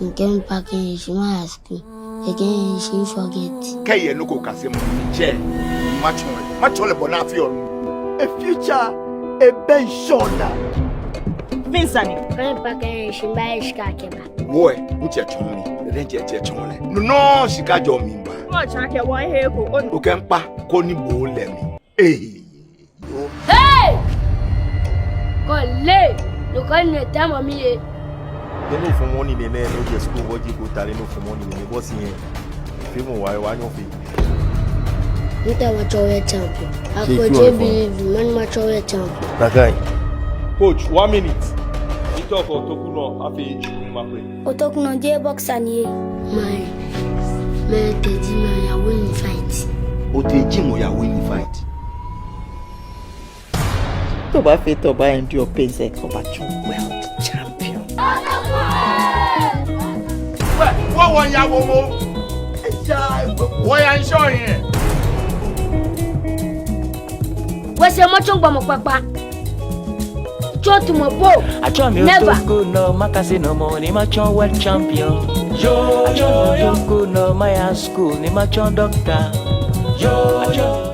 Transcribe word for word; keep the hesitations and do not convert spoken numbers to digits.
Mikɛɛ mipa kɛɛ shi maya school. Ekɛɛ shi forget. Kɛ eyɛ nɔ ko kase mɔ, mitsɛ. Matsɔɔ lɛ. Matsɔɔ lɛ bɔ ni afeɔ. A future, ebɛ ŋshɔnaa. Vincent. Kɛ mipa kɛɛ shi mibaahe shika kɛba. Wɔ ɛ, mitsɛ tsɔɔ mi. Lɛ diɛŋtsɛ etsɛ tsɔɔ lɛ. No nɔŋŋ shika jɔɔ mi miba. Wɔtsa kɛ wɔhe ko. Okɛɛ mikpa koni bo lɛ mi. Ee. Hey! Kɔle, nɔ ko ni tamɔ mi yɛ. Nɔ ni ofɔmɔ nine nɛɛ, ni ojɛ school, oji ko tale nɔ ofɔmɔ nine nɛɛ, boss yɛ. Fee mɔ wa, wa nyɔ fee. Nta matsɔ world champion. Akɔ je believe, man matsɔ world champion. That guy. Coach, one minute. Ito ko toku no, afee shumi makwe. Otokunɔ jeee boxer ni. Mai, mɛɛ teji maya win fight. Oteji mɔ ya win fight. Tɔ obaafee tɛŋŋ obaa endure pain sɛɛ kɛ obaatsɔ world champion. Wɛ, wɔ wɔya wɔ mo. Wɔya ŋshɔ yɛ. Wɔsɛɛ mɔ tsɔ gbɔmɔ kpakpa. Tsɔ tumɔ po. Atsɔ mi oto school nɔ, makase nɔ mɔ, ni matsɔ world champion. Atsɔ mi oto school nɔ, maya school, ni matsɔ doctor. Atsɔ